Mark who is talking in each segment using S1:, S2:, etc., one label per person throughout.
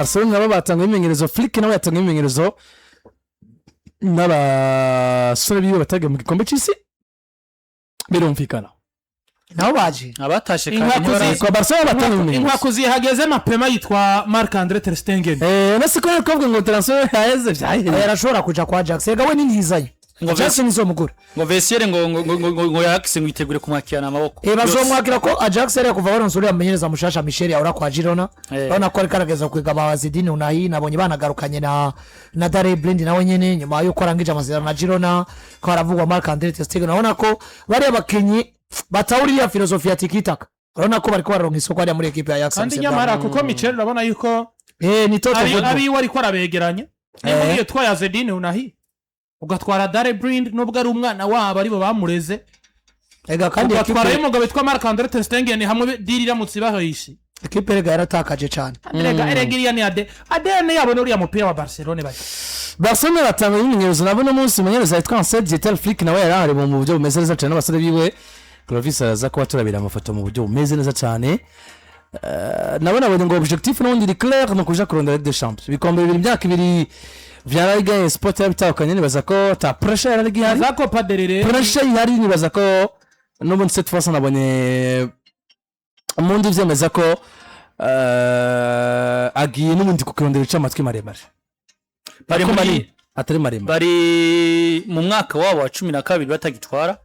S1: Barcelona nabo batanga ibimenyerezo. Flick nawe yatanga ibimenyerezo n'abasore biwe batagiye mu gikombe cy'isi, birumvikana.
S2: Nabo baje.
S3: Abatashe
S4: Inkwakuzi.
S3: kandi ntibaraza.
S1: Kwa Barcelona batanga ibimenyerezo.
S4: Inkwakuzi hageze mapema yitwa Marc Andre ter Stegen.
S1: Nasi ko kuvuga ngo transfer yaheze, byaheze.
S2: Arashobora kuja kwa Ajax, ega we ni ntizanye.
S3: Ngo
S2: Ajax nizomugura.
S3: Ngo vestiaire ngo yakise ngo yitegure kumwakirana amaboko.
S2: Bazomwakira ko Ajax yari kuva baronse uriya mumenyereza mushasha Michel yahora kwa Girona. Urabona ko ariko arageza kwiga ba Azzedine Ounahi. Nabonye banagarukanye na Daley Blind nawe nyene nyuma yuko arangije amasezerano na Girona, ko haravugwa Marc Andre ter Stegen. Urabona ko bariya bakinyi batahura iriya filozofi ya tiki-taka, urabona ko bariko bararonka isoko hariya muri ekipe ya Ajax
S4: Kandi
S2: Amsterdam.
S4: nyamara kuko Michel urabona yuko
S2: Ni toto football.
S4: Abiwe ariko arabegeranya. Niba ugiye utwaye Azzedine Ounahi, ugatwara Daley Blind, nubwo ari umwana wabo aribo bamureze,
S2: Ega kandi
S4: ugatwara
S2: ekipe
S4: y'umugabo witwa Marc Andre ter Stegen hamwe, deal iramutse ibahoyishe.
S2: Ekipe erega yaratakaje cane.
S4: Erega iriya ni ADN yabo, n'uriya mupira wa Barcelone bajya.
S1: Barcelona batanga ibimenyerezo nabo no munsi. Umumenyereza yitwa Hansi Dieter Flick nawe yari ahari mu buryo bumeze neza cyane n'abasore biwe. Clovis araza kuba turabira amafoto mu buryo bumeze neza cyane. Nabo nabonye ngo objectif n'ubundi iri clair, ni ukuja kurondera Ligue des Champions. Ibikombe bibiri, imyaka 2 vya La Liga Sport yabitahukanye, nibaza ko ta pressure yari ihari.
S4: Za Copa del Rey.
S1: Pressure ihari, nibaza ko n'ubundi cette fois nabonye mundi vyemeza ko agiye n'ubundi kukurondera ica amatwi maremare.
S3: Bari
S1: Ko
S3: muri
S1: manini atari maremare.
S3: Bari mu mwaka wabo wa 12 batagitwara.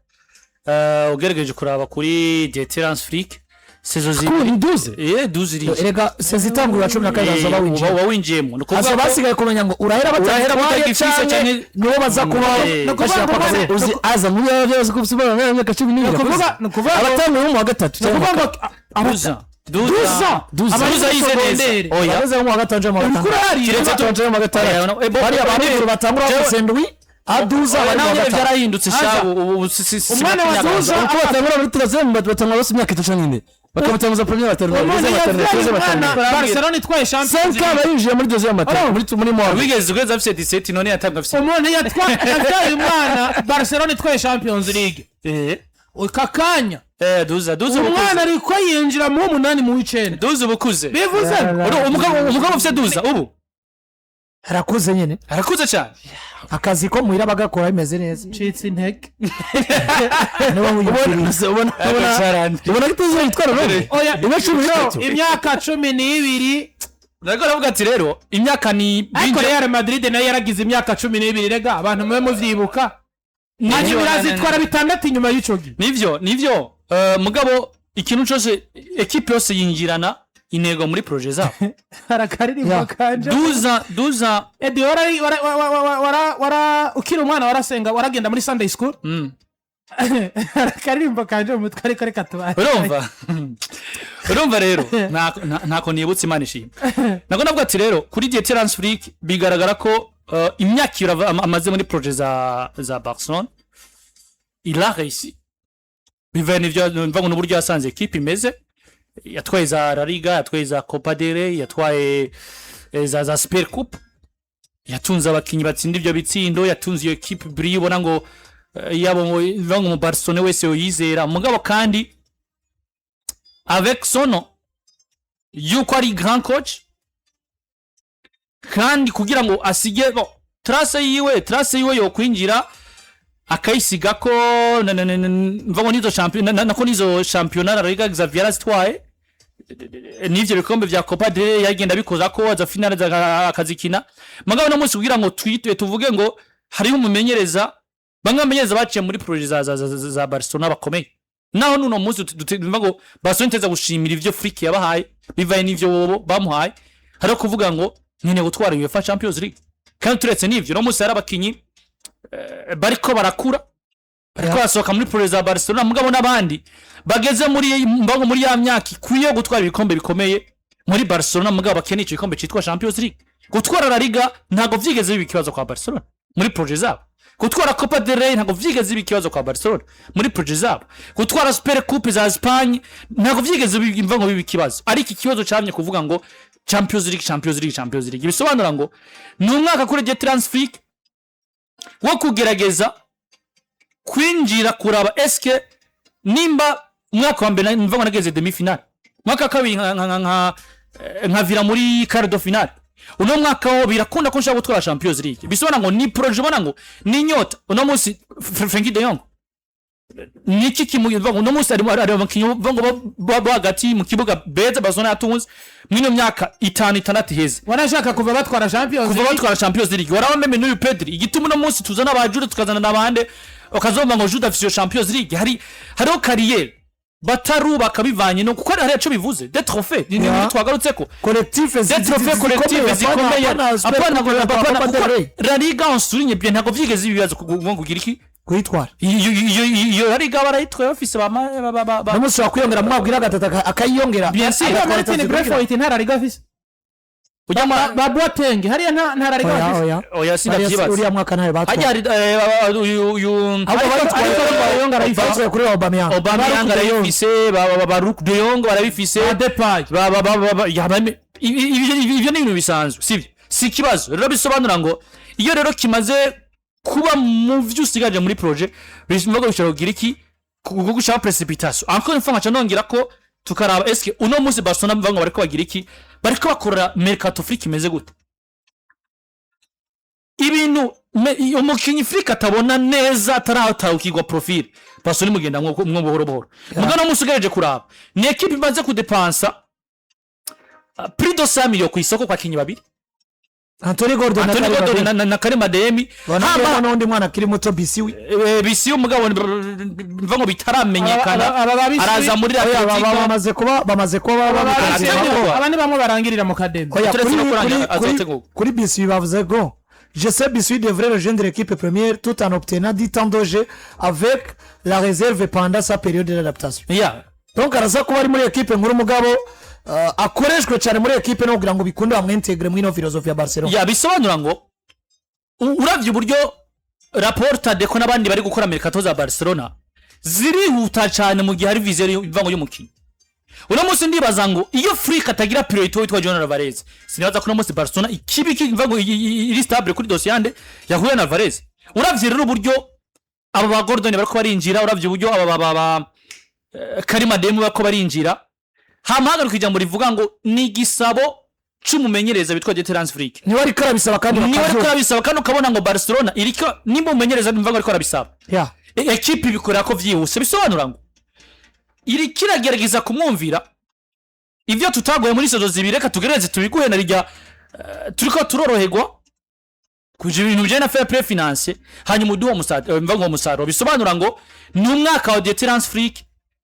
S3: Ugerageje kuraba kuri Dieter Hans Flick, saison
S1: Ko
S3: zibiri
S1: ni 12.
S3: 12 iri.
S2: Erega saison itangura 12 bazoba winjiye.
S3: Uba winjiyemo. Ni ukuvuga
S2: Azo
S3: ko
S2: basigaye kumenya ngo urahera
S3: urahera
S2: batagitwaye
S3: batagifise
S2: canke nibo baza kuba bashira kwa kabiri.
S1: Uzi aza muri yaba byose ko usubira mu myaka 12.
S4: Ni ukuvuga ngo
S1: Abatanga mu wa gatatu
S4: ni
S1: cyangwa
S4: ukuvuga
S1: mu
S4: ngo
S3: Duza duza.
S1: Duza.
S3: Duza yize neza.
S4: Secondaire.
S3: Oya.
S2: Bageze mu wa gatanu canke mu wa
S4: Uriko
S2: gatandatu.
S4: urahari.
S3: Kiretse
S1: gatanu cyangwa mu wa gatandatu.
S2: Bariya ba ruguru batangura bafise ndwi aduza
S3: Oya,
S2: bari mu
S3: nawe
S2: wa
S3: nyine
S2: gatanu.
S3: byarahindutse
S4: Aza.
S3: shabu ubu si
S4: Umwana wa
S3: imyaka.
S4: Duza.
S1: Uko batangura muri troisième, batangura bose imyaka 3 canke 4, bakabatanguza première maternelle,
S4: Umuntu
S1: deuxième maternelle,
S4: yavyaye
S1: troisième
S4: umwana
S1: maternelle.
S4: Barcelona itwaye Champions
S1: 5 ans
S4: League.
S1: barinjiye muri deuxième maternelle, muri mois.
S3: Wigeze ugeze afise 17, none yatanga afise
S4: Umuntu yavyaye umwana Barcelona itwaye Champions League, aka kanya
S3: Duza
S4: umwana
S3: ubukuze.
S4: Ariko yinjira mu w'umunani, mu w'icenda.
S3: Duza ubukuze.
S4: Bivuze ngo
S3: Umugabo ufise duza ubu
S2: Arakuze nyene.
S3: Arakuze cyane.
S2: Akazi ko muhira bagakora bimeze neza.
S4: Ncitse intege.
S2: Niwe wiyumviriye.
S1: Ubona ko ituzuye yitwara none.
S4: Oya.
S1: Ibe 13.
S4: Imyaka 12.
S3: Nariko aravuga ati rero imyaka ni
S4: Ariko Real Madrid nayo yaragize imyaka 12, rega abantu mube muvyibuka, hanyuma irazitwara bitandatu inyuma y'ico gihe.
S3: Nivyo. Mugabo ikintu cyose, ekipe yose yinjirana intego muri projet zabo.
S4: Hari akaririmbo kanje.
S3: Duza.
S4: Edi, wara ukiri umwana warasenga, waragenda muri Sunday school? Hari akaririmbo kanje mu mutwe, ariko reka tubaye.
S3: Urumva rero ntako nibutse, Imana ishimwe. Nako navuga ati rero kuri Dieter Hans Flick bigaragara ko imyaka 2 amaze muri projet za Barcelone, il a réussi bivanye n'ivyo mva ngo n'uburyo yasanze ekipe imeze. Yatwaye za La Liga, yatwaye za Copa del Rey, yatwaye za Super Coupe, yatunze abakinyi batsinda ivyo bitsindo, yatunze iyo ekipe buri ubona ngo yabo mva ngo mu Barcelone wese yoyizera. Mugabo kandi avec son nom yuko ari grand coach, kandi kugira ngo asige bon, trace yiwe yokwinjira akayisiga ko mva ngo nizo champion nako nizo championnat La Liga Xavi yarazitwaye, n'ivyo bikombe vya Copa del Rey yagenda bikoza ko aza finale akazikina. Mugabo no munsi kugira ngo twite tuvuge ngo hariho umumenyereza, bamwe bamenyereza baciye muri projet za Barcelona bakomeye, naho nuno munsi mva ngo Barcelona iteza gushimira ivyo Flick yabahaye bivaye n'ivyo bobo bamuhaye. Hariho kuvuga ngo nkeneye gutwara UEFA Champions League. Kandi turetse n'ivyo, no munsi hari abakinyi bariko barakura, bariko basohoka muri projet za Barcelona, mugabo n'abandi bageze muri mbago muri ya myaka ikwiye gutwara ibikombe bikomeye muri Barcelona, mugabo bakeneye ico gikombe citwa Champions League. Gutwara La Liga ntabwo vyigeze biba ikibazo kwa Barcelona muri projet zabo. Gutwara Copa del Rey ntabwo vyigeze biba ikibazo kwa Barcelona muri projet zabo. Gutwara Super Coupe za Espagne ntabwo vyigeze biva ngo biba ikibazo. Ariko ikibazo camye kuvuga ngo Champions League, Champions League, Champions League. Bisobanura ngo ni umwaka kuri Dieter Hans Flick wo kugerageza kwinjira kuraba eske nimba umwaka wa mbere mva ngo nageze demi finale, umwaka wa kabiri nkavira muri quart de finale. Uno mwaka wo birakunda ko nshobora gutwara Champions League. Bisobanura ngo ni projet, ubona ngo ni inyota. Uno munsi Frenkie de Jong niki kimugira ngo uno munsi arimo ari abakinnyi bo ngo bo hagati mu kibuga beza Barcelona yatunze mwino myaka 5, 6 iheze.
S4: Wanashaka kuva batwara Champions
S3: Kuva
S4: League.
S3: batwara Champions League, waraba même n'uyu Pedri. Igituma uno munsi tuzana ba Jude, tukazana n'abande, ukazumva ngo Jude afise iyo Champions League, hariho carrière batarubaka bivanye no kuko hariya ico bivuze des trophées ni ni twagarutseko.
S2: Collectif.
S3: Des trophées collectifs zikomeye, apana kuko La Liga, on souligne bien, ntabwo vyigeze ibibazo ngo kugira iki?
S2: Kuyitwara.
S3: Iyo La Liga barayitwaye bafise ba ba ba ba
S2: N'umunsi wakwiyongera mwabwira gatatu akayiyongera.
S3: Bien sûr.
S4: Hariya Martin Braithwaite nta La Liga afise.
S3: Ujya
S4: Ba Boateng hariya nta La Liga
S2: Oya.
S4: bafise.
S2: Oya.
S3: Oya, sindavyibaza.
S2: Uriya mwaka ntayo
S3: Hajya
S2: batwaye.
S3: hari uyu
S2: Ahubwo
S4: Ariko De Jong arayifise.
S2: Batwaye kuri Aubameyang.
S3: Aubameyang arayifise, ba Luuk de Jong barabifise.
S4: Ba Depay.
S3: Ba ya ibyo ni ibintu bisanzwe, sibyo? Si ikibazo rero. Bisobanura ngo iyo rero kimaze kuba mu byo usigaje muri projet, bivuga bishobora kugira iki kuko gushaka précipitation. Encore une fois, nkaca nongera ko tukaraba eske uno munsi Barcelona bivuga ngo bariko bagira iki, bariko bakora mercato Flick imeze gute, ibintu umukinyi Flick atabona neza ataratahukirwa profil. Barcelona imugenda mwo buhoro buhoro. Mugano munsi ugereje kuraba ni équipe imaze kudepansa plus de 5 millions ku isoko kwa kinyi babiri.
S2: Anthony Gordon na
S3: Anthony
S2: Karim
S3: Gordon
S2: Adeyemi.
S3: na Karim Adeyemi.
S2: Banongeyemo n'undi mwana akiri muto, Bisiwi.
S3: Bisi umugabo mva ngo bitaramenyekana.
S4: Aba ba Bisiwi-
S3: Araza muri
S2: Oya,
S3: Atletico.
S2: bamaze kuba
S3: Ategurwa.
S4: Aba ni bamwe barangirira mu kademi.
S2: Oya,
S3: Turetse no kurangira, azotegurwa.
S2: Kuri Bisiwi bavuze ko je sais Bisiwi devrait rejoindre l'équipe première tout en obtenant du temps de jeu avec la réserve pendant sa période d'adaptation. Donc araza kuba ari muri ekipe nkuru, mugabo akoreshwe cyane muri ekipe no kugira ngo bikunde bamwintegre muri ino philosophie ya Barcelona.
S3: Ya, bisobanura ngo uravye uburyo Laporta, Deco n'abandi bari gukora mercato za Barcelona zirihuta cyane mu gihe hari vision ivango y'umukinnyi. Uno munsi ndibaza ngo iyo Flick atagira priorité witwa Julian Alvarez, sinibaza ko uno munsi Barcelona ikibi kiva ngo iri stable kuri dossier yande ya Julian Alvarez. Uravye rero uburyo aba ba Gordon bariko barinjira, uravye uburyo aba ba Karim Adeyemi bariko barinjira, hama hagaruka ijambo rivuga ngo ni igisabo c'umumenyereza witwa Dieter Hans Flick.
S2: Niwe ariko arabisaba kandi
S3: Niwe ariko
S2: bakavyumva.
S3: arabisaba, kandi ukabona ngo Barcelona iriko nimba umumenyereza nimva ngo ariko arabisaba, ekipe ibikorera ko vyihuse. Bisobanura ngo iriko iragerageza kumwumvira ivyo tutagoye muri saison 2, reka tugereze tubiguhe na rijya turiko turoroherwa kuja ibintu bijanye na fair play financier, hanyuma uduhe umusaruro, mva ngo umusaruro. Bisobanura ngo ni umwaka wa Dieter Hans Flick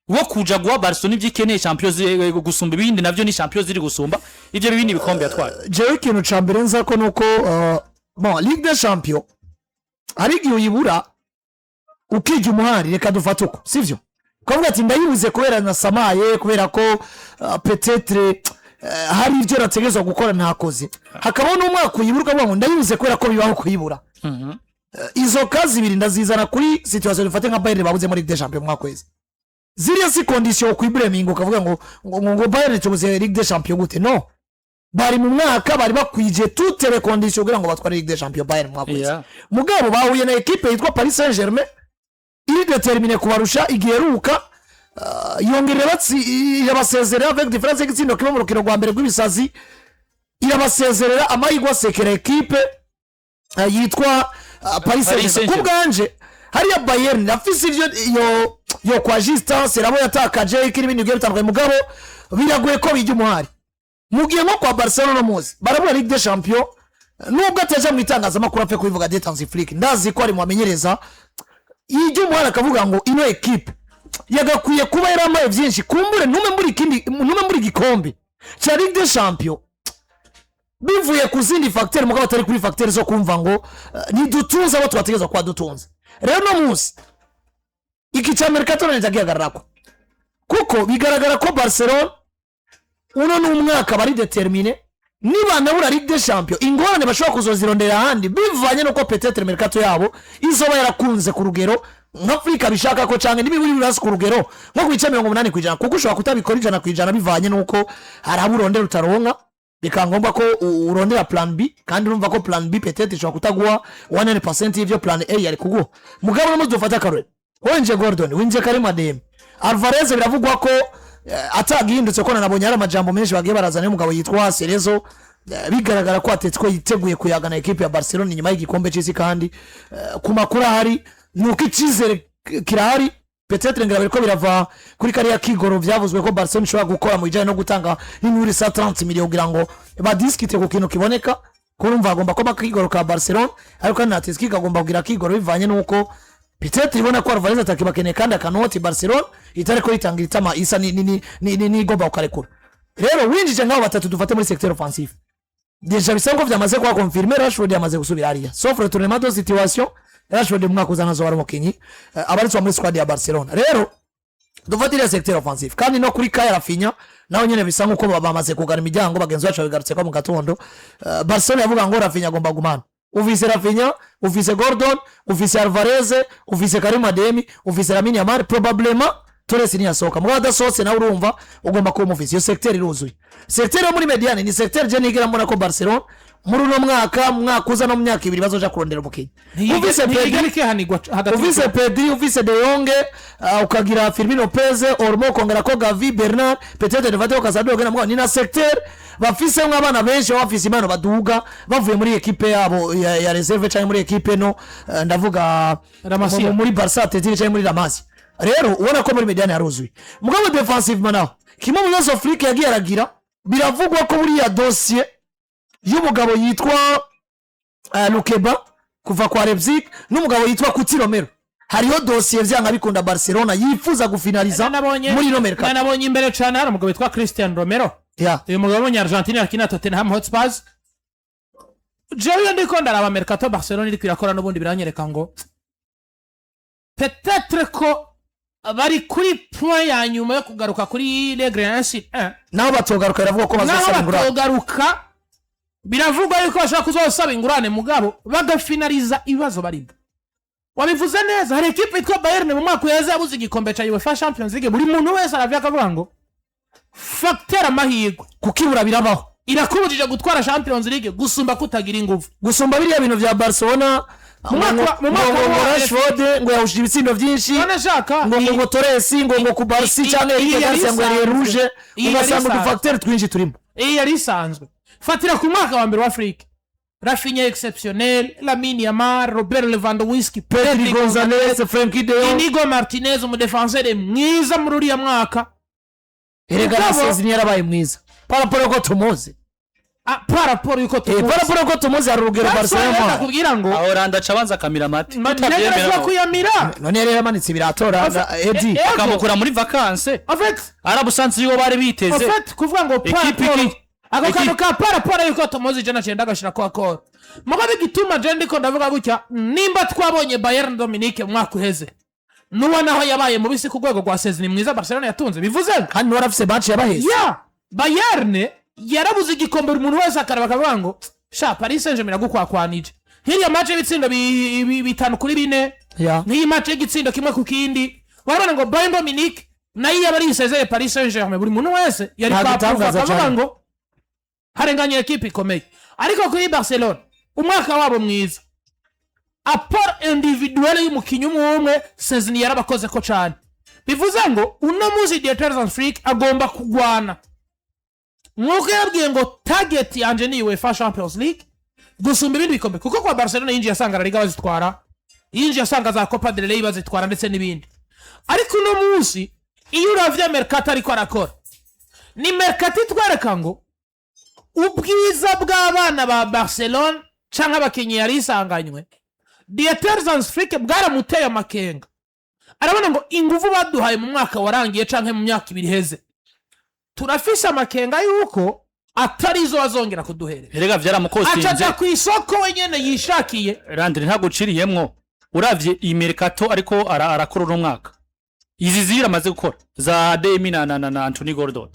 S3: wo kuja guha Barcelona ivyo ikeneye, Champions gusumba ibindi, navyo ni Champions iri gusumba ivyo bibindi bikombe yatwaye.
S2: Jewe ikintu ca mbere nza ko nuko bon, Ligue des Champions hari igihe uyibura ukijya umuhari, reka dufate uko sivyo, ukavuga ati ndayibuze kubera nasamaye, kubera ko peut-être hari ibyo nategerezwa gukora ntakoze. Hakabaho n'umwaka uyibura ukavuga ngo ndayibuze kubera ko bibaho kuyibura. Izo kazi zibiri ndazizana kuri situation dufate nka Bayern babuze muri Ligue des Champions mu mwaka weze. Ziriya si condition kwibureminga ukavuga ngo Bayern tubuze Ligue des Champions gute. No bari mu mwaka bari bakwije toutes les conditions kugira ngo batware Ligue des Champions Bayern mu mwaka wese. Mugabo bahuye na ekipe yitwa Paris Saint Germain iri déterminée kubarusha igiheruka, yongera irabasezerera avec différence y'igitsindo kimwe mu rukino rwa mbere rw'ibisazi. Irabasezerera amahirwe asekera ekipe yitwa Paris Saint
S3: Paris
S2: Germain. Ku
S3: Saint-Germain.
S2: bwanje hariya Bayern irafise ivyo yo kwa distance irabo yatakaje iki n'ibindi bigiye bitandukanye, mugabo biragoye ko bijya umuhari. Mu gihe nko kwa Barcelona no muzi barabura Ligue des Champions, nubwo ataja mu itangazamakuru apfe kubivuga, Dieter Hansi Flick ndazi ko ari mu bamenyereza yijya umuhari akavuga ngo ino ekipe yagakwiye kuba yaramaye byinshi, kumbure ntume mbura ikindi, ntume mbura igikombe cya Ligue des Champions bivuye ku zindi facteur, mugabo atari kuri facteur zo kumva ngo ntidutunze abo twategerezwa kuba dutunze. Rero no munsi iki cya mercato nanje agihagararako kuko bigaragara ko Barcelona uno ni umwaka bari déterminés, nibanabura Ligue des Champions ingorane bashobora kuzozirondera ahandi bivanye nuko peut-être mercato yabo izoba yarakunze ku rugero nka Afurika bishaka ko canke n'ibiburi birasi ku rugero nko ku bice 80%, kuko ushobora kutabikora 100% bivanye nuko hari abo urondera utaronka, bikaba ngombwa ko urondera plan B, kandi urumva ko plan B peut-être ishobora kutaguha 100% y'ivyo plan A yari kuguha. Mugabo no dufate akarore, winje Gordon, winje Karim Adeyemi, Alvarez biravugwa ko atagihindutse, ko nanabonye hari amajambo menshi bagiye barazana y'umugabo yitwa Cerezo. Bigaragara ko Atletico yiteguye kuyagana ekipe ya Barcelona inyuma y'igikombe cy'isi. Kandi ku makuru ahari ni uko icyizere kirahari. Peut-être ngira biriko birava kuri kariya kigoro vyavuzwe ko Barcelona ishobora gukora mu bijanye no gutanga n'imiburi 130 millions kugira ngo badiskite ku kintu kiboneka. Kurumva agomba kuba akigoro ka Barcelona, ariko kandi na Atletico ikagomba kugira akigoro bivanye n'uko peut-être ibona ko Alvarez atakibakeneye, kandi akanoti Barcelona itariko yitangira itama isa ni igomba kukarekura. Rero winjije nk'abo batatu dufate muri secteur offensif, déjà bisa nko vyamaze kuba confirmé, Rashford yamaze gusubira hariya, sauf retournement de situation. Rashford mu mwaka uza ntazoba ari umukinyi abarizwa muri squad ya Barcelona. Rero dufate iriya secteur offensif, kandi no kuri kaya Raphinha naho nyene bisa nkuko bamaze kugana imiryango. Bagenzi bacu babigarutse ko mu gatondo Barcelona yavuga ngo Raphinha agomba gumana. Ufise Raphinha, ufise Gordon, ufise Alvarez, ufise Karim Adeyemi, ufise Lamine Yamal, probablement Torres niyasohoka. Mugabo adasohotse nawe urumva ugomba kuba umufise. Iyo secteur iruzuye. Secteur yo muri médiane ni secteur je nigera mbona ko Barcelona muri uno mwaka, mu mwaka uza no mu myaka 2 bazoja kurondera umukinyi. Ufise Pedri,
S4: Ntiyigera ikihanirwa hagati.
S2: Ufise Pedri, ufise De Jong, ukagira Fermin Lopez, Olmo, ukongera ko Gavi, Bernal, peut-être Devate Casado ogena. Mugabo ni na secteur bafise nk'abana benshi baba bafise impano baduga bavuye muri ekipe yabo ya réserve canke muri ekipe no ndavuga
S4: La Masia.
S2: muri Barca Athletic canke muri La Masia. Rero ubona ko muri médiane haruzuye. Mugabo défensivement naho, kimwe mu bibazo Flick yagiye aragira, biravugwa ko buriya dossier y'umugabo yitwa Lukeba kuva kwa Leipzig n'umugabo yitwa Cuti Romero, hariho dosiye vyanga bikunda Barcelona yifuza gufinaliza
S4: Nanabonye
S2: muri ino mercato.
S4: Nanabonye imbere cyane hari umugabo witwa Christian Romero.
S2: Ya.
S4: Uyu mugabo w'umunyargentine akina Tottenham Hotspurs. Jewe iyo ndiko ndaraba mercato Barcelona iriko irakora, n'ubundi biranyereka ngo peut-être ko bari kuri point ya nyuma yo kugaruka kuri règle ya 1.
S2: Naho batogaruka, biravuga ko
S4: Naho
S2: bazosaba ingurane.
S4: batogaruka, biravugwa yuko bashobora kuzosaba ingurane, mugabo bagafinaliza ibibazo barimo. Wabivuze neza, hari ekipe yitwa Bayern mu mwaka uheze yabuze igikombe cya UEFA Champions League. Buri muntu wese aravye akavuga ngo facteur amahirwe
S2: Kukibura birabaho.
S4: irakubujije gutwara Champions League gusumba kutagira ingufu.
S2: Gusumba biriya bintu vya Barcelona.
S4: Mu mwaka
S2: ngo
S4: wa-
S2: Rashford ngo yahushije ibitsindo byinshi,
S4: None shaka
S2: ngo Torres ngo ku Barca cyangwa
S4: iyi
S2: Eric
S4: yari
S2: Garcia ngo yariye
S4: isanzwe.
S2: rouge,
S4: Iyi yari
S2: ugasanga
S4: isanzwe.
S2: udufacteur twinshi turimo.
S4: Iyi yari isanzwe. Fatira ku mwaka wa mbere wa Afrika: Raphinha exceptionnel, Lamine Yamal, Robert Lewandowski,
S2: Pedri Gonzalez, Frenkie de Jong,
S4: Inigo Martinez, umudefenseur mwiza muri uriya mwaka.
S2: Erega na
S4: Mugabo-
S2: saison yarabaye mwiza par rapport uko tumuzi.
S4: Ah, par rapport yuko tumuzi.
S2: Par rapport uko tumuzi, hari urugero Barcelona yamuhaye.
S4: Ndakubwira ngo
S3: Aho Randa aca abanza akamira amate.
S4: ntegerezwa kuyamira.
S2: None yari yaramanitse ibiratora na Edi.
S4: Ego.
S3: Akamukura muri vacances,
S4: En fait,
S3: arabusanze yuwo bari
S4: en
S3: biteze.
S4: fait, kuvuga ngo
S3: Ekipe
S4: par rapport ako kantu ka par rapport yuko tumuzi, je naciye ndagashira ko akora. Mugabo igituma je ndiko ndavuga gutya, nimba twabonye Bayern Dominique mu mwaka uheze, nuwo naho yabaye mubisi ku rwego rwa saison mwiza Barcelona yatunze, bivuze ngo
S2: Kandi wari afise match yabaheze.
S4: Ya Bayern yarabuze igikombe, buri muntu wese akaraba akavuga ngo sha Paris Saint Germain iragukwakwanije nk'iriya match y'ibitsindo 5-4,
S2: Ya.
S4: nk'iyi match y'igitsindo 1-1. Warabona ngo Bayern Dominique nayo yaba ari isezeye Paris Saint Germain, buri muntu wese yari
S2: Nta
S4: kwapuva
S2: gitangaza
S4: akavuga
S2: cyane.
S4: ngo harenganye ekipe ikomeye. Ariko kuri Barcelona, umwaka wabo mwiza, apport individuel y'umukinnyi umwe umwe, saison yarabakoze ko cyane. Bivuze ngo uno munsi Dieter Flick agomba kugwana nk'uko yabwiye ngo target yanje ni UEFA Champions League gusumba ibindi bikombe, kuko kwa Barcelona yinjiye asanga La Liga bazitwara, yinjiye asanga za Copa del Rey bazitwara ndetse n'ibindi. Ariko uno munsi iyo uravye mercato ariko arakora, ni mercato itwereka ngo ubwiza bw'abana ba Barcelona canke abakinyi yari isanganywe Dieter Flick bwaramuteye amakenga. Arabona ngo ingufu baduhaye mu mwaka warangiye canke mu myaka 2 iheze, turafise amakenga yuko atari izo bazongera kuduhereza.
S3: Erega vyaramukosinze.
S4: Acaja ku isoko wenyene yishakiye.
S3: Randire ntaguciriyemwo, uravye iyi mercato ariko arakora uno mwaka, izi zibiri amaze gukora za Adeyemi na Anthony Gordon,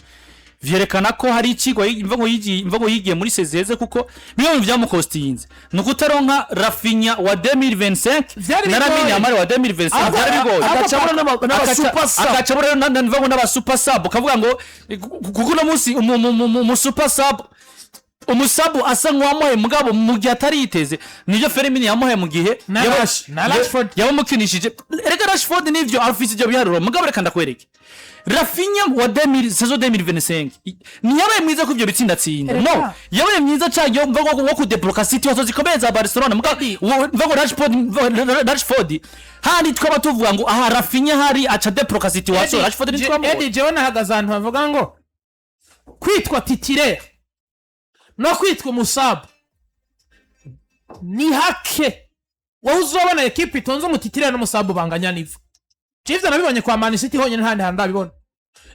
S3: vyerekana ko hari ikigwa imva ngo yigiye muri sezeze, kuko bimwe mu vyamukostinze ni ukutaronka Raphinha wa 2025
S4: Vyari
S3: na Lamine
S4: bigoye.
S3: Yamal wa 2025. Vyari bigoye.
S2: Agacabura n'aba super sub.
S3: Agacabura rero mva ngo n'aba super sub, ukavuga ngo kuko uno munsi umu super sub Umu sub asa nk'uwamuhaye, mugabo mu gihe atari yiteze nibyo Fermin yamuhaye mu gihe
S4: Na na Rashford.
S3: Yabamukinishije. Reka, Rashford nivyo afise ibyo biharuro, mugabo reka ndakwereke Raphinha wa 2000, saison 2025 ntiyabaye mwiza ko ibyo bitsinda atsinda. No yabaye mwiza cyane mva ngo wo kudebloka situation zikomeye za Barcelona. Mugabo mva ngo Rashford handi twaba tuvuga ngo aha Raphinha hari aca debloka situation, Rashford ntitwamubona.
S4: Eddie, jewe nahagaze ahantu havuga ngo kwitwa titulaire no kwitwa umu sub ni hake. Wowe uzobona ekipe itonze umu titulaire n'umu sub banganya niveau. Jivyo nabibonye kwa Man City honyine, ntahandi hantu ndabibona.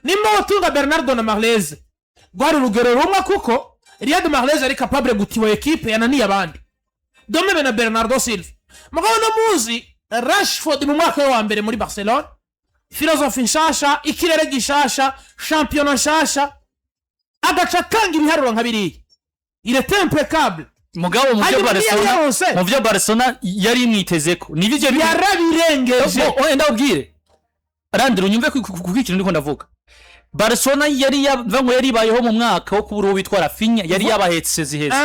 S4: Nimba wotunga Bernardo na Mahrez, rwari urugero rumwe, kuko Riyad Mahrez ari capable gutiwa ekipe yananiye abandi, domeme na Bernardo Silva. Mugabo no muzi Rashford mu mwaka we wa mbere muri Barcelona, philosophie nshasha, ikirere gishasha, shampiyona nshasha, agaca atanga ibiharuro nka biriya, il était impeccable.
S3: Mugabo mu byo
S4: Hanyuma
S3: Barcelona
S4: niyo yose.
S3: mu byo Barcelona yari imwitezeko nibyo ibyo
S4: Yarabirengeje.
S3: Oya, ndabwire randira unyumve ku ikintu ndiko ndavuga. Barcelona yari yava ngo yari ibayeho mu mwaka wo kubura uwo witwa Raphinha, yari yabahetse ziheze.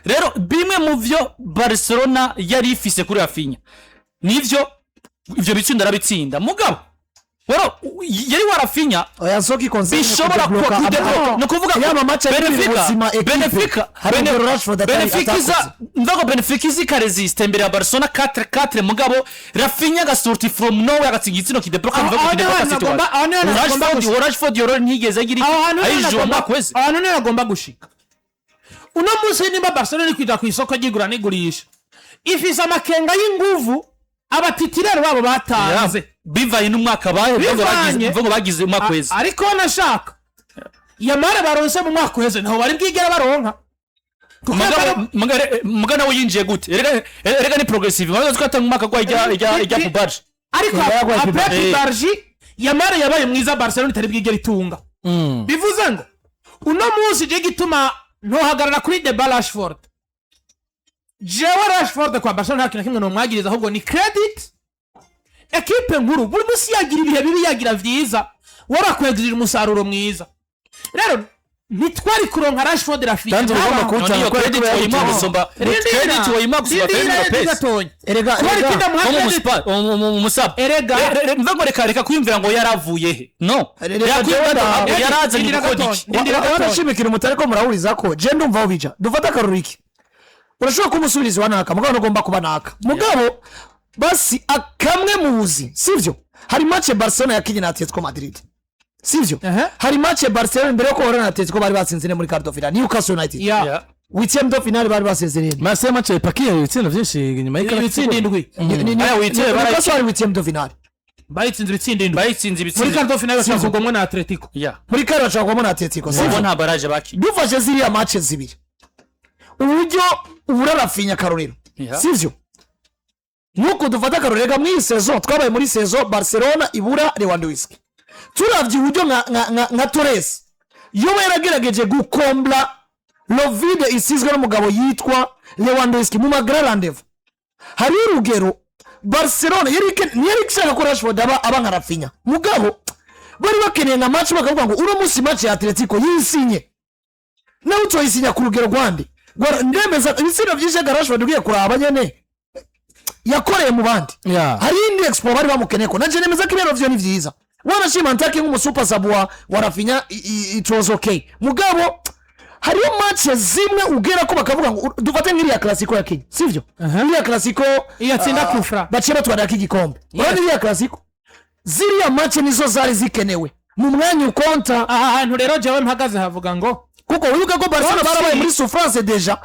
S3: Rero bimwe mu byo Barcelona yari ifise kuri Raphinha nivyo ivyo bitsinda arabitsinda, mugabo rero yari wa Raphinha
S2: Oya, soki concerne
S3: bishobora
S2: kudebloka
S3: kudebloka, ni ukuvuga ko
S2: yaba match ari ubuzima equipe.
S3: Benfica
S2: Hari urugero Rashford
S3: Benfica iza
S2: atakoze.
S3: mvuga ngo Benfica iza ikaresiste imbere ya Barcelona 4-4, mugabo Raphinha agasorti from nowhere agatsinda igitsina kidebloka. Mvuga
S4: Aho
S3: ngo
S4: niho
S3: kidebloka
S4: hantu
S3: situation.
S4: aho niho hantu hagomba
S3: Rashford
S4: gushika.
S3: Rashford yoro ntiyigeze agira
S4: Aho hantu niho
S3: ayijura
S4: nagomba
S3: umwaka wese.
S4: Aho hantu niho nagomba gushika. Uno munsi nimba Barcelona iri kwita ku isoko ry'igura n'igurisha, ifise amakenga y'inguvu aba titulaire babo batanze.
S3: Bivanye n'umwaka bahe mvuga ngo bagize
S4: Bivanye.
S3: mvuga ngo bagize umwaka wese.
S4: Ariko nashaka Yamal baronse mu mwaka uheze ntaho bari bwigera baronka. Kuko
S3: Mugabo nawe yinjiye gute? Erega ni progressive, mugabo ko atanga umwaka gwa ijya Pubarge.
S4: Ariko
S2: Yagwaye
S4: après
S3: Pubarge.
S4: Pubarge, Yamal yabaye mwiza, Barcelona itari bwigera itunga. Bivuze ngo uno munsi je gituma ntohagarara kuri débat Rashford, jewe Rashford kwa Barcelona nta kintu na kimwe nomwagiriza, ahubwo ni credit ekipe nkuru. Buri munsi yagira ibihe bibi, yagira vyiza, warakwegirira umusaruro mwiza. Rero ntitwari kuronka Rashford Raphinha.
S1: Kandi ugomba kuwutanga
S3: None iyo
S1: kubera
S3: credit
S1: ko
S3: wayimuha
S1: yawutanga.
S3: gusumba, credit wayimuha gusumba Fermin Lopez.
S2: Erega
S4: Kubera
S2: erega
S4: ikinda
S3: Nko mu
S4: credit.
S3: Mu sub.
S4: Erega.
S3: Mvuga ngo reka kwiyumvira ngo yaravuye he, no
S2: Reka
S3: reka kwiyumvira
S2: Jordan.
S3: ngo yarazanye
S4: Rindira
S3: gukora
S4: gatoya.
S3: iki.
S4: Rindira gatoya.
S2: Wanashimikira umutari ko murahuriza ko je ndumva aho bija. Dufate akarorero iki: urashobora kuba umusubirizi wa naka, mugabo ntugomba kuba naka, mugabo basi akamwe muzi sivyo? Hari match Barcelona yakinye na Atletico Madrid, sivyo?
S4: Aha.
S2: Hari match Barcelona mbere yo guhura na Atletico bari batsinze ine muri quart de finale, Newcastle United.
S4: Ya.
S2: Huitième de finale bari basezereye.
S1: Marseille match ipakiye ibitsindo byinshi inyuma y'ikarita.
S4: Ibitsinda indwi.
S3: Aya huitième
S2: Newcastle ari huitième de finale.
S4: Bayitsinze ibitsinda indwi.
S3: Bayitsinze
S4: Muri
S3: ibitsinda.
S4: quart de finale bashaka kugomwa na Atletico.
S3: Ya.
S2: Muri quart bashobora kubona Atletico,
S3: Ubu
S2: sivyo?
S3: nta barrage bakinye.
S2: Dufashe ziriya match zibiri, uburyo ubura Raphinha akarorero, sivyo? Nk'uko dufata akarorero ga muri iyi saison twabaye muri saison Barcelona ibura Lewandowski, turavye uburyo nka Torres yoba yaragerageje gukombla le vide isizwe n'umugabo yitwa Lewandowski mu ma grands rendez-vous, hariho urugero Barcelona yari ntiyari ishaka ko Rashford aba nka Raphinha, mugabo bari bakeneye nka match bakavuga ngo uno munsi match ya Atletico yisinye nawe utoyisinya ku rugero rwande. Ndemeza ibitsindo byinshi ga Rashford ugiye kuraba nyene yakoreye mu bandi. Hari indi expo bari bamukeneye ko nanje nemeza ko ibintu vyo ni vyiza. Wanashima ntaki nk'umu super sub wa Raphinha, it was okay, mugabo hariyo match zimwe ugera ko bakavuga ngo dufate nk'iriya Clasico ya Kenya, sivyo? Iriya Clasico
S4: Iyo atsinda kufra.
S2: Baciye batwarira igikombe. Urabona iriya Clasico, ziriya match nizo zari zikenewe mu mwanya ukonta.
S4: Aha hantu rero jewe mpagaze havuga ngo
S2: Kuko wibuke ko Barcelona barabaye muri souffrance déjà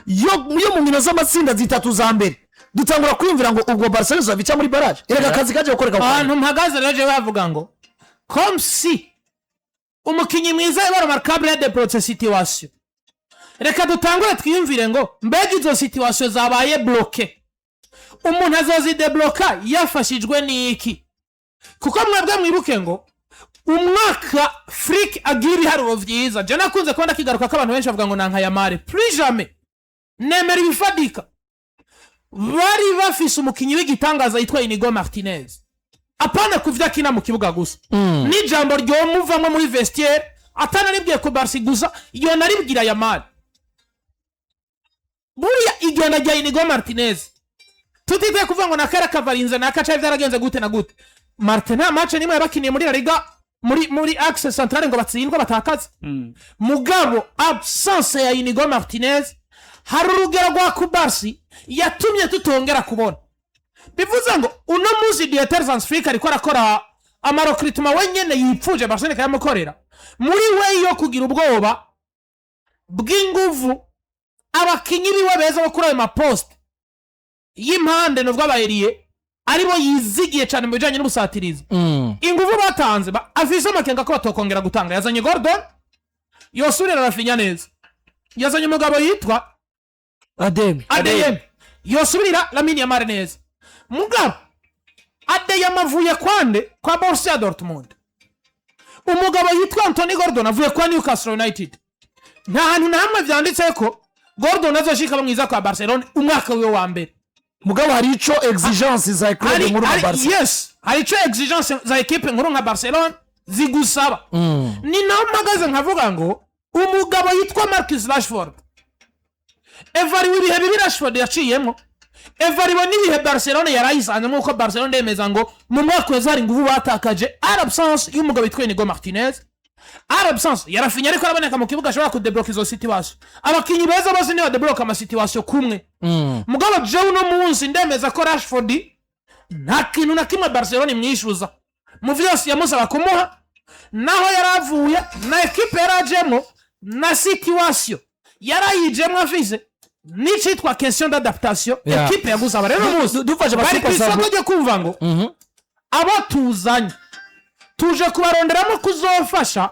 S2: yo mu nkino z'amatsinda zitatu za mbere, dutangura kwiyumvira ngo ubwo Barcelona izova ica muri barrage. Erega akazi kaje gukoreka ku
S4: Ahantu mpagaze rero jewe havuga ngo comme si umukinnyi mwiza yaba remarquable de procès situation, reka dutangure twiyumvire ngo mbega izo situation zabaye bloquées, umuntu azozidebloka yafashijwe n'iki? Kuko mwebwe mwibuke ngo umwaka Flick agira ibiharuro vyiza, je nakunze kubona kigaruka ko abantu benshi bavuga ngo nanka Yamal. Plus jamais, nemera ibifadika. Bari bafise umukinnyi w'igitangaza yitwa Inigo Martinez, apana kuvyo akina mu kibuga gusa, n'ijambo ryomuvamwo muri vestiaire atanaribwiye ku Barsi gusa, yonaribwira Yamal. Igenda rya Inigo Martinez, tutitaye kuvuga ngo nakara kavarinze nakaca byaragenze gute na gute, Martin nta match nimwe yabakiniye muri La Liga muri axe centrale ngo batsindwe, batakaze. Mugabo absence ya Inigo Martinez, hari urugero rwa Cubarsi yatumye tutongera kubona. Bivuze ngo uno munsi Dieter Hans Flick ariko arakora ama recrutement wenyene yipfuje, Barcelona ikayamukorera muri we, yo kugira ubwoba bw'inguvu abakinyi biwe beza bo kuri ayo ma poste y'impande, nubwo aba ailier aribo yizigiye cyane mu bijyanye n'ubusatirizi, inguvu batanze afise amakenga ko batokongera gutanga. Yazanye Gordon yosurira Raphinha neza, yazanye umugabo yitwa
S2: Ademi.
S4: Adeyemi yosubirira Lamine Yamal neza. Mugabo Adeyemi avuye kwande? Kwa Borussia Dortmund. Umugabo yitwa Anthony Gordon avuye kwa Newcastle United. Nta hantu na hamwe vyanditse ko Gordon azoshika mwiza kwa Barcelona umwaka wiwe wa mbere.
S2: Mugabo hari ico exigence za club nkuru nka Barca.
S4: Yes, hari ico exigence za ekipe nkuru nka Barcelona zigusaba. Ni naho mpagaze nkavuga ngo umugabo yitwa Marcus Rashford, evariwe ibihe bibi Rashford yaciyemo, evariwe n'ibihe Barcelona yarayisanze, nk'uko Barcelona ndemeza ngo mu mwaka weza hari inguvu batakaje ari absence y'umugabo witwa Inigo Martinez, ari absence ya Raphinha, ariko araboneka mu kibuga, ashobora kudebloka izo situation. Abakinnyi beza bose ntibadebloka ama situation kumwe. Mugabo jewe uno munsi ndemeza ko Rashford nta kintu na kimwe Barcelona imwishyuza mu vyose yamusaba kumuha, naho yari avuye na ekipe yari ajemwo na situation yarayijemwo afise n'icitwa question d'adaptation. Ekipe yagusaba rero uno munsi
S2: Dufashe
S4: bari ku
S2: aba super
S4: isoko
S2: sub.
S4: ryo kumva ngo abo tuzanye tuje kubaronderamo kuzofasha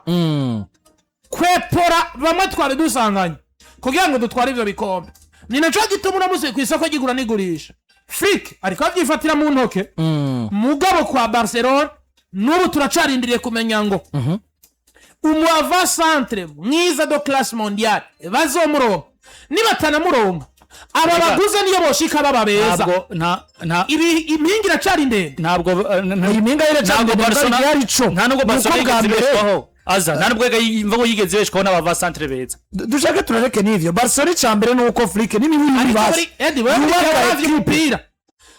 S4: kwepora bamwe twari dusanganye kugira ngo dutware ivyo bikombe. Ni naco gituma uno munsi ku isoko ry'igura n'igurisha Flick ariko avyifatira mu ntoke. Mugabo kwa Barcelona n'ubu turacarindiriye kumenya ngo umu avant-centre mwiza de classe mondiale bazomuronka. Nibatanamuronka, aba baguze niyo boshika baba beza.
S3: Ntabwo nta
S4: Ibi impinga iracari ndende.
S3: Ntabwo
S2: Iyi mpinga y'iracari
S3: ntabwo
S2: ndende.
S3: Barcelona
S2: Yari ico.
S3: Nta nubwo
S2: Nuko
S3: Barcelona
S2: bwa
S3: yigeze
S2: mbere
S3: ibeshwaho aza, nta nubwo imva ngo yigeze ibeshwaho n'aba centre beza.
S2: Dushake turareke n'ivyo. Barcelona icya mbere ni uko Flick n'imibiri
S4: Ariko
S2: basi
S4: muri Edi wewe
S2: yubaka
S4: uravye
S2: ekipe.
S4: umupira,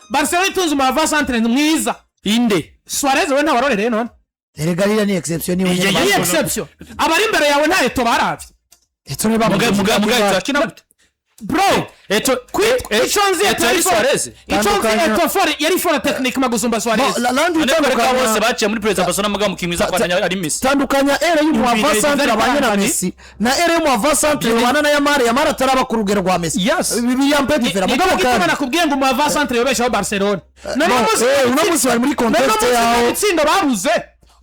S4: Barcelona itunze umu avant-centre mwiza.
S3: Inde?
S4: Suarez we ntawarorereye none?
S2: Erega ririya ni exception niwe
S3: Iya,
S2: nyene.
S4: Ni
S3: iya.
S4: exception. Abari imbere yawe nta Eto'o baravye.
S2: Eto'o niba
S3: Muga akina gute?
S4: Bro,
S3: Eto'o
S4: ico nzi,
S3: Eto'o yari Suarez.
S4: Ico nzi,
S2: Tandukanya-
S4: Eto'o fort yari fort techniquement gusumba Suarez.
S2: Landi
S3: Ariko reka bose
S2: utandukanya
S3: baciye muri perezida Barcelona, mugabo mukinnyi mwiza kwa ari Messi.
S2: Tandukanya ère y'umu avant-centre abanye na Messi na ère y'umu avant-centre babana na Yamal. Yamal ataraba ku rugero rwa Messi. Ibi yampe différent.
S4: Nicyo
S2: Mugabo
S4: gituma
S2: kandi
S4: nakubwiye ngo umu avant-centre yobeshaho Barcelona. None
S2: No, uno munsi bari muri contexte yaho.
S4: Ibitsindo babuze,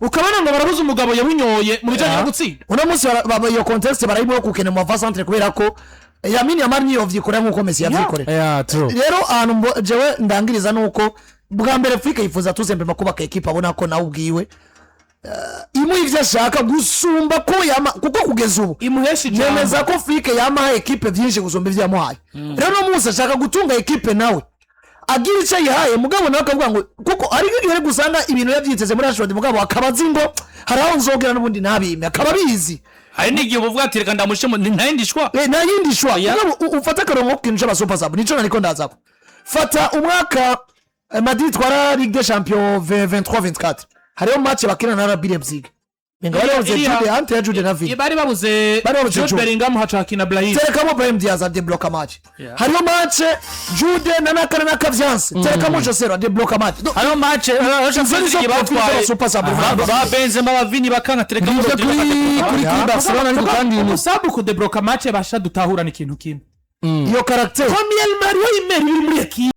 S4: ukabona ngo barabuze umugabo yawinyoye mu bijyanye no gutsinda.
S2: Uno munsi iyo contexte barayimo kukena mu avant-centre kubera ko Lamine Yamal niyo vyikorera nkuko Messi yavyikorera.
S1: Yeah, true.
S2: Rero ahantu jewe ndangiriza nuko bwa mbere Flick yifuza tuzembe kubaka ekipe abona ko nawe ubwiwe imuha ivyo ashaka gusumba ko yama, kuko kugeza ubu
S4: imuhesha ijambo.
S2: nemeza ko Flick yamaha ekipe vyinshi gusumba ivyo yamuhaye. Rero uno munsi ashaka gutunga ekipe nawe agira icyo ayihaye, mugabo nawe akavuga ngo kuko ari nk'igihe gusanga ibintu yabyiteze muri Rashford, mugabo akaba azi ngo hari aho nzogera n'ubundi ntabime, akaba abizi.
S3: Hari n'igihe uvuga ati reka ndamushe ntayindishwa.
S2: Nta yindi shwa. Mugabo ufate akarongo ko kintu c'aba super sub, nico nariko ndazako. Fata umwaka Madrid twara Ligue des Champions 23 24, hariho match bakina na RB Leipzig. Menga bari babuze Jude, ante ya Jude na Vini.
S4: Bari babuze
S2: Bari babuze
S4: Jude
S2: Jude.
S4: Bellingham, haca hakina Brahim.
S2: Terekamo Brahim Diaz adebloka match. Hariho match Jude na nakana na Kavyanse, terekamo Joselu adebloka match. No,
S3: Hariho match
S2: izo nizo profil z'aba super sub.
S3: Ba Benzema, ba Vini bakanga tereka
S1: Ngibyo kuri Barcelona, ariko kandi
S4: Umu sub kudebloka match basha dutahurana ikintu kimwe.
S2: Iyo caractère.
S4: Combien Mario Imer uri muri ekipe.